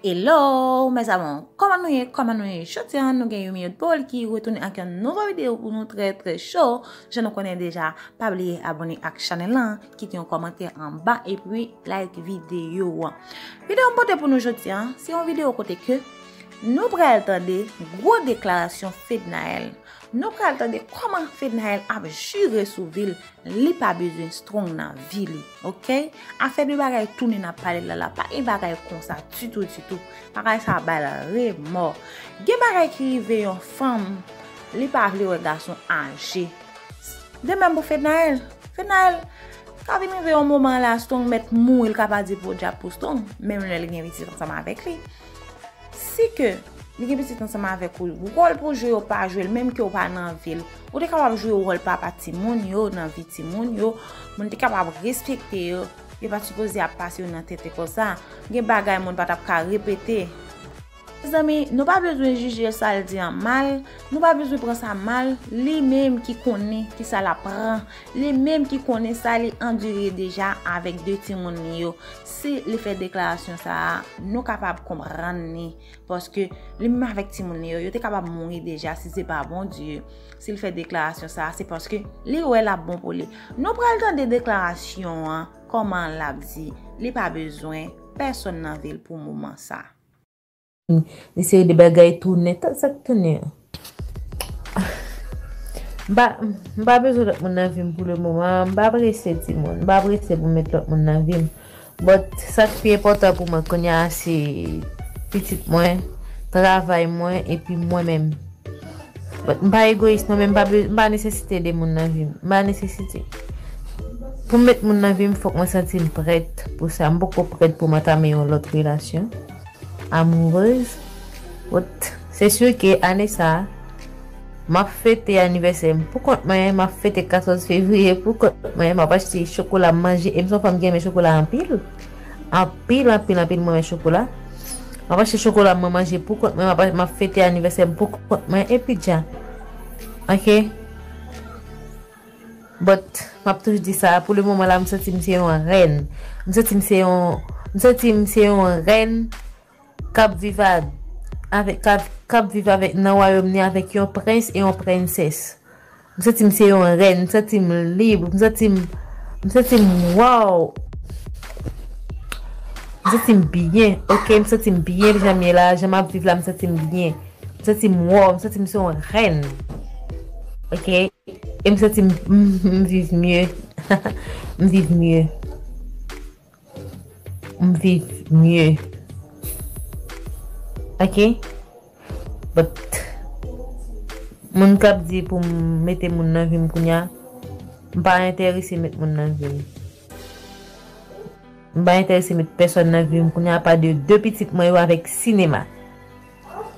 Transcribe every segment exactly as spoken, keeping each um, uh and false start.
Hello, mes amours! Kòman nou ye? Kòman nou ye? Jodi a, nou gen Youmi Haute Parole ki retounen ak yon nouvo videyo pou nou trè, trè cho. Jan nou konnen deja, pa bliye abòne ak chanèl lan, kite yon kòmantè anba, epi like videyo an. Videyo m pote pou nou jodi a, se yon videyo kote ke nou pral tande gwo deklarasyon Fednaelle. Nou pral tande kòman Fednaelle ap jire sou vi l, li pa bezwen Strong nan vi li, oke? Afè de bagay tounen n ap pale la la, pa gen bagay konsa ditou, ditou. Bagay sa bay l remò. Gen bagay ki rive yon fanm, li pa vle wè gason aje. De menm pou Fednaelle. Fednaelle ka vin rive yon moman la, Strong mèt mouri, l ka pa di podyab pou Strong, menm lè l gen pitit ansanm avèk li. Si ke li gen pitit ansanm avèk ou, wòl pou jwe yo pa jwe l, menm ke w pa nan vi l. Ou te kapab jwe wòl papa timoun yo nan vi timoun yo, moun te kapab respekte yo, yo pa t sipoze ap pase yo nan tete konsa. Gen bagay moun pa t ap ka repete. Mezanmi, nou pa bezwen jije sa l di an mal, nou pa bezwen pran sa mal, li menm ki konnen kisa l ap pran, li menm ki konnen sa li andire deja avèk de timoun li yo. Si li fè deklarasyon sa a, nou kapab konprann li, paske li menm avèk timoun li yo, yo te kapab mouri deja si se pa Bondye. Si l fè deklarasyon sa a, se paske li wè l ap bon pou li. Nou pral tande deklarasyon an, kòman l ap di li pa bezwen pèsonn nan vi l pou moman sa a. Li seri de bagay tounen, sa k tounen an. M pa, m pa bezwen lòt moun nan vi m pou le moman. M pa prese timoun. M pa prese pou m met lòt moun nan vi m. But sa k pi enpòtan pou mwen kounye a se pitit mwen, travay mwen, epi mwen menm. But m pa egoyis non, men m pa be-, m pa nesesite de moun nan vi m. M pa nesesite. Pou m met moun nan vi m, fòk mwen santi m prèt pou sa. M poko prèt pou m antame yon lòt relasyon amourez. But se sur ke ane sa a, m ap fete anivèsè m pou kont mwen, m ap fete katòz fevriye pou kont mwen, m ap achte chokola m manje, e m se yon fanm ki renmen chokola anpil. Anpil, anpil, anpil, mwen renmen chokola. M ap achte chokola mwen manje pou kont mwen, m ap, m ap fete anivèsè m pou kont mwen, epi dja. Oke? But, m ap toujou di sa, pou le moman la, m santi m se yon rèn. M santi m se yon, m santi m se yon rèn k ap viv a, avèk, k ap, k ap viv avèk, nan wayòm ni avèk yon prens e yon prensès. M santi m se yon rèn, m santi m lib, m santi m, m santi m wow. M santi m byen, oke, m santi m byen, jan m ye la, jan m ap viv la, m santi m byen. M santi m wow, m santi m se yon rèn. Oke? E m santi m, m, m viv mye. M viv mye. M viv mye. Oke? But, moun k ap di pou m mete moun nan vi m kounye a, m pa enterese met moun nan vi m. M pa enterese met pèsòn nan vi m kounye a, apa de de pitit mwen yo avèk sinema.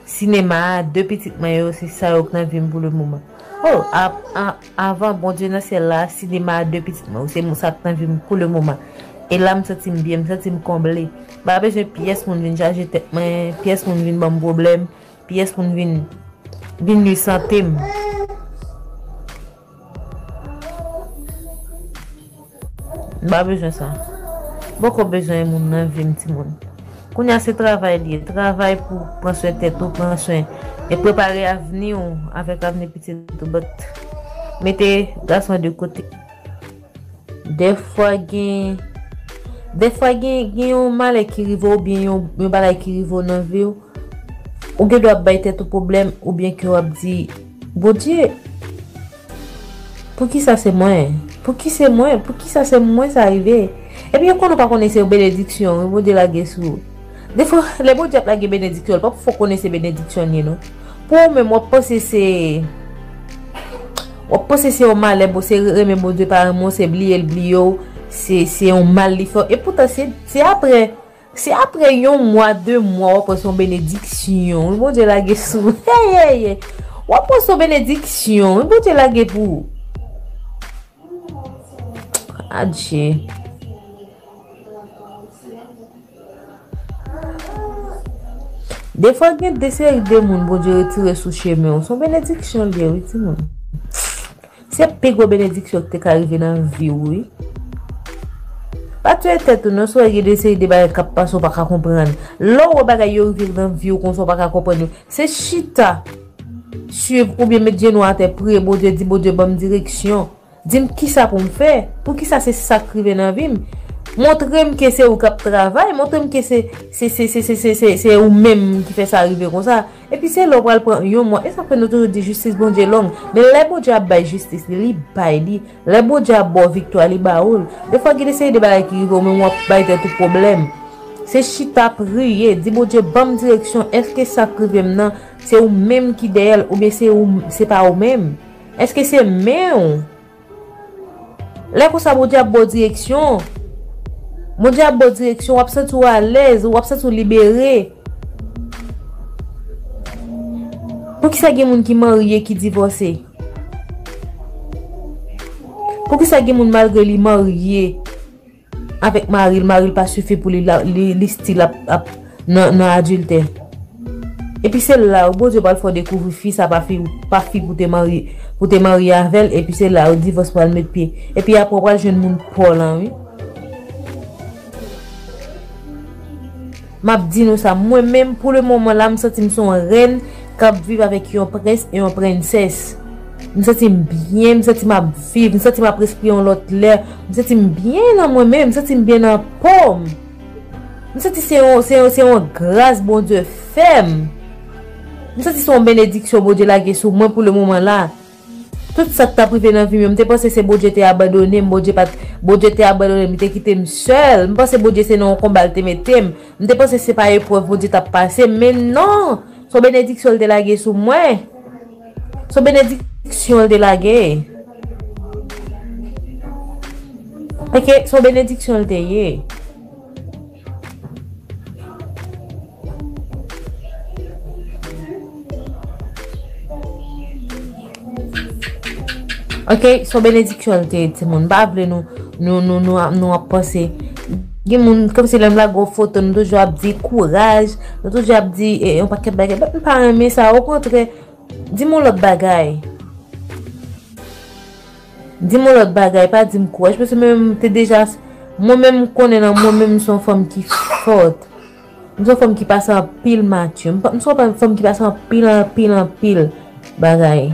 Sinema a, de pitit mwen yo, se sa yo k nan vi m pou le moman. Oh, a, a, avan Bondye nan syèl la, sinema a, de pitit mwen yo, se sa k nan vi m pou le moman. E la, m santi m byen, m santi m konble. M pa bezwen pyès moun vin chaje tèt mwen, pyès moun vin ban m pwoblèm, pyès moun vin, vin nui sante m. M pa bezwen sa. M poko bezwen moun nan vi m, timoun. Kounye a se travay li ye. Travay pou pran swen tèt ou, pran swen e prepare avni w avèk avni pitit ou. But, mete gason de kote. Dèfwa gen, dèfwa gen, gen yon malè ki rive w oubyen yon, yon bagay ki rive w nan vi w. Ou gen dwa ap bay tèt ou pwoblèm oubyen ke w ap di, Bondye, poukisa se mwen? Pouki se mwen? Poukisa se mwen sa rive? Ebyen, konnen w pa konnen se yon benediksyon, wi, Bondye lage sou ou. Defwa, lè Bondye ap lage benediksyon, l p ap fè w konnen se benediksyon l ye, non. Pou ou menm, w ap panse se, w ap panse se yon malè, bon, se renmen Bondye pa renmen w, se bliye l bliye w, se, se yon mal li fè w. Epoutan, se, se apre Se apre yon mwa, de mwa, w ap wè se yon benediksyon. Wi, Bondye lage sou ou. Hey, hey, hey. W ap wè se yon benediksyon. Wi, Bondye lage pou ou. Adje. Defwa gen de seri de moun Bondye retire sou chemen w. Se yon benediksyon l ye, wi, timoun. Se pi gwo benediksyon ki te ka rive nan vi w, wi. Pa tiye tèt ou non, si w wè gen de seri de bagay k ap pase w pa ka konprann. Lè w wè bagay yo rive nan vi w konsa w pa ka konprann yo, se chita, swiv oubyen met jenou atè, priye Bondye, di Bondye ban m direksyon. Di m kisa pou m fè, poukisa se sa k rive nan vi m. Montre m ke se ou k ap travay, montre m ke se se se se se se se se ou menm ki fè sa rive konsa. Epi se lè w pral pran yon mò, e sa fè nou toujou di jistis Bondye long. Men lè Bondye ap bay jistis li, li bay li. Lè Bondye ap ba w viktwa, li ba ou l. Defwa gen de seri de bagay ki rive w, men w ap bay tèt ou pwoblèm. Se chita priye, di Bondye ban m direksyon, èske sa k rive m nan, se ou menm ki dèyè l, oubyen se ou, se pa ou menm? Èske se men w? Lè konsa Bondye ap ba w direksyon. Bondye ap ba w direksyon, w ap santi w alèz, w ap santi w libere. Poukisa gen moun ki marye ki divòse? Poukisa gen moun malgre li marye avèk mari l, mari l pa sifi pou li, la- li, li still ap, ap nan, nan adiltè? Epi se la Bondye pral fè w dekouvri fi sa pa fi, pa fi pou te marye, pou te marye avè l, epi se la divòs pral met pye. Epi apre w pral jwenn moun pa w lan wi. M ap di nou sa, mwen menm pou le moman la, m santi m se yon rèn k ap viv avèk yon prens e yon prensès. M santi m byen, m santi m ap viv, m santi m ap respire yon lòt lè. M santi m byen nan mwen menm, m santi m byen nan po m. M santi se yon, se yon, se yon gras Bondye fè m. M santi se yon benediksyon Bondye lage sou mwen pou le moman la. Tout sa k t ap rive nan vi m yo, m te panse se Bondye te abandone m, Bondye pa t, Bondye te abandone m, li te kite m sèl. M panse Bondye se nan yon konba l te mete m. M te panse se pa eprèv Bondye t ap pase m, men non! Se yon benediksyon l te lage sou mwen. Se yon benediksyon l te lage. Ok, se yon benediksyon l te ye. Ok, se yon benediksyon l te ye, timoun. M pa vle nou, nou, nou, nou, nou ap panse. Gen moun, kòmsi lè m lage yon foto, nou toujou ap di kouraj, nou toujou ap di eh, yon pakèt bagay. But m pa renmen sa, okontrè, di m yon lòt bagay. Di m yon lòt bagay, pa di m kouraj, paske mwen menm m te deja, mwen menm m konnen nan mwen menm m se yon fanm ki fòt. M se yon fanm ki pase anpil mati. M pa- m se yon fanm ki pase anpil, anpil, anpil bagay.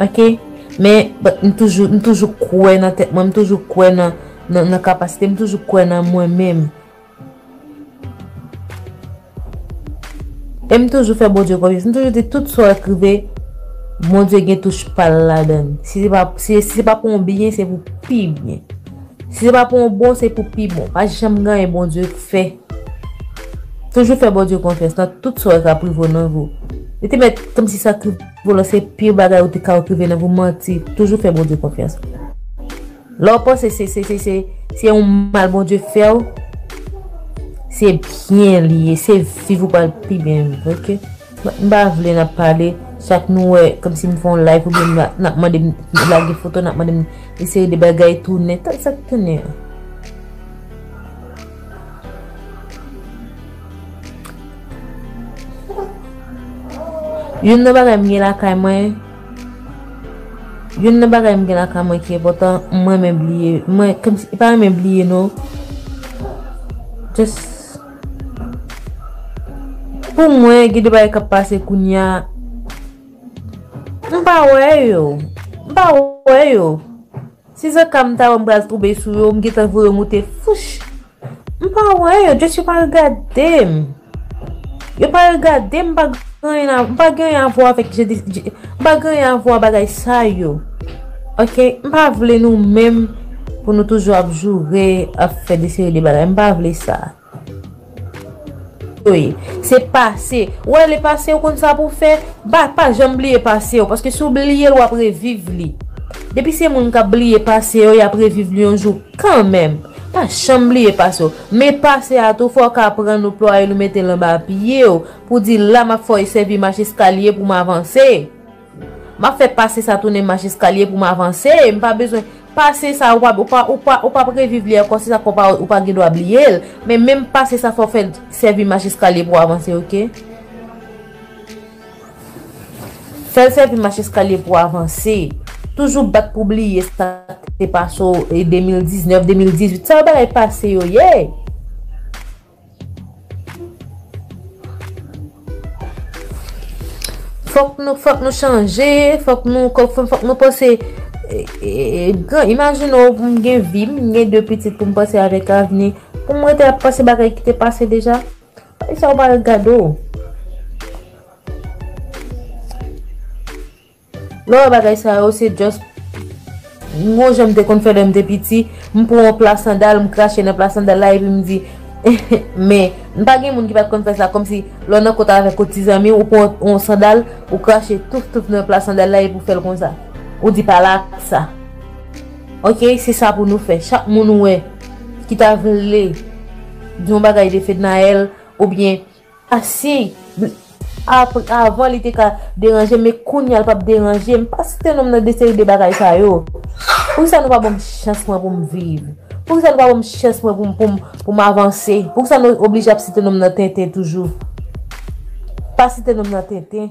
Ok? Men, but m toujou, m toujou kwè nan tèt mwen, m toujou kwè nan, nan, nan kapasite, m toujou kwè nan mwen menm. E m toujou fè Bondye konfyans. M toujou di tout sa k rive, Bondye gen touch pa l ladan l. Si se pa, si, si se pa pou yon byen, se pou pi byen. Si se pa pou yon bon, se pou pi bon. Pa janm gen anyen Bondye fè. Toujou fè Bondye konfyans nan tout sa k ap rive w nan vi w. Li te mèt kòmsi sa k rive w lan se pi bagay ou te ka wè k rive nan vi w, manti. Toujou fè Bondye konfyans. Lè w panse se, se, se, se, se yon mal Bondye fè w, se byen li ye, se viv ou pral pi byen viv, ok? M pa vle n ap pale, chak nou wè, kòmsi m fè yon live oubyen n ap, n ap mande m lage foto, n ap mande m yon seri de bagay tounen. Tan sa k tounen an. Youn nan bagay m gen lakay mwen, youn nan bagay m gen lakay mwen ki enpòtan, m renmen bliye. Mwen, kòmsi, pa renmen bliye non. Just, pou mwen, gen de bagay k ap pase kounye a, m pa wè yo. M pa wè yo. Si se ka m ta wè m pral tonbe sou yo, m gentan voye yo moute fouch. M pa wè yo, just yo pa regade m. Yo pa regade m, m pa gen anyen a, m pa gen anyen a vwa avèk, je di, je- m pa gen anyen a vwa bagay sa yo. Ok, m pa vle nou menm pou nou toujou ap joure, ap fè de seri de bagay. M pa vle sa. Wi, se pase. Ou wè le pase, ou konn sa pou fè. Ba, pa janm bliye pase w, paske si w bliye l, w ap reviv li. Depi se moun k ap bliye pase yo, y ap reviv li yon jou kanmenm. Pa janm bliye pase w. Men pase a tou, fò w ka pran l, ou plwaye l, ou mete l anba pye w, pou di, la m ap fè w sèvi mach eskalye pou m avanse. M ap fè pase sa tounen mach eskalye pou m avanse. M pa bezwen pase sa, ou pa, ou pa, ou pa, ou p ap reviv li ankò, se sa k fè w pa, ou pa gen dwa bliye l. Men menm pase sa, fò w fè l sèvi mach eskalye pou w avanse, ok? Fè l sèvi mach eskalye pou w avanse. toujou bat pou bliye sa k te pase w, e, de mil diznèf, de mil dizuit. Sa yo bagay pase yo ye. Fòk nou, fòk nou chanje, fòk nou, fòk, fòk nou panse, e, e, e, gran, imajine w, m gen vi, m gen de pitit pou m panse avèk avni. Pou m rete ap panse bagay ki te pase deja. Bagay sa yo pa regade w. Lè w wè bagay sa yo, se just, m gon jan m te konn fè lè m te piti, m pran yon pla sandal, m krache nan pla sandal la, epi m di, men, m pa gen moun ki pa t konn fè sa, kòmsi lè w nan kot avèk yon ti zanmi, ou pran yon sandal, ou krache touf touf nan pla sandal la, epi ou fè l konsa. Ou di pa la ak sa. Ok, se sa pou nou fè. Chak moun ou wè ki ta vle di yon bagay de Fednaelle, oubyen, ah, si, ap-, avan li te ka deranje m, men kounye a l p ap deranje m. Pa site non m nan de seri de bagay sa yo. Poukisa nou pa ban m chans mwen pou m viv? Poukisa nou pa ban m chans mwen pou m, pou m, pou m avanse? Poukisa nou oblije ap site non m nan tenten toujou? Pa site non m nan tenten.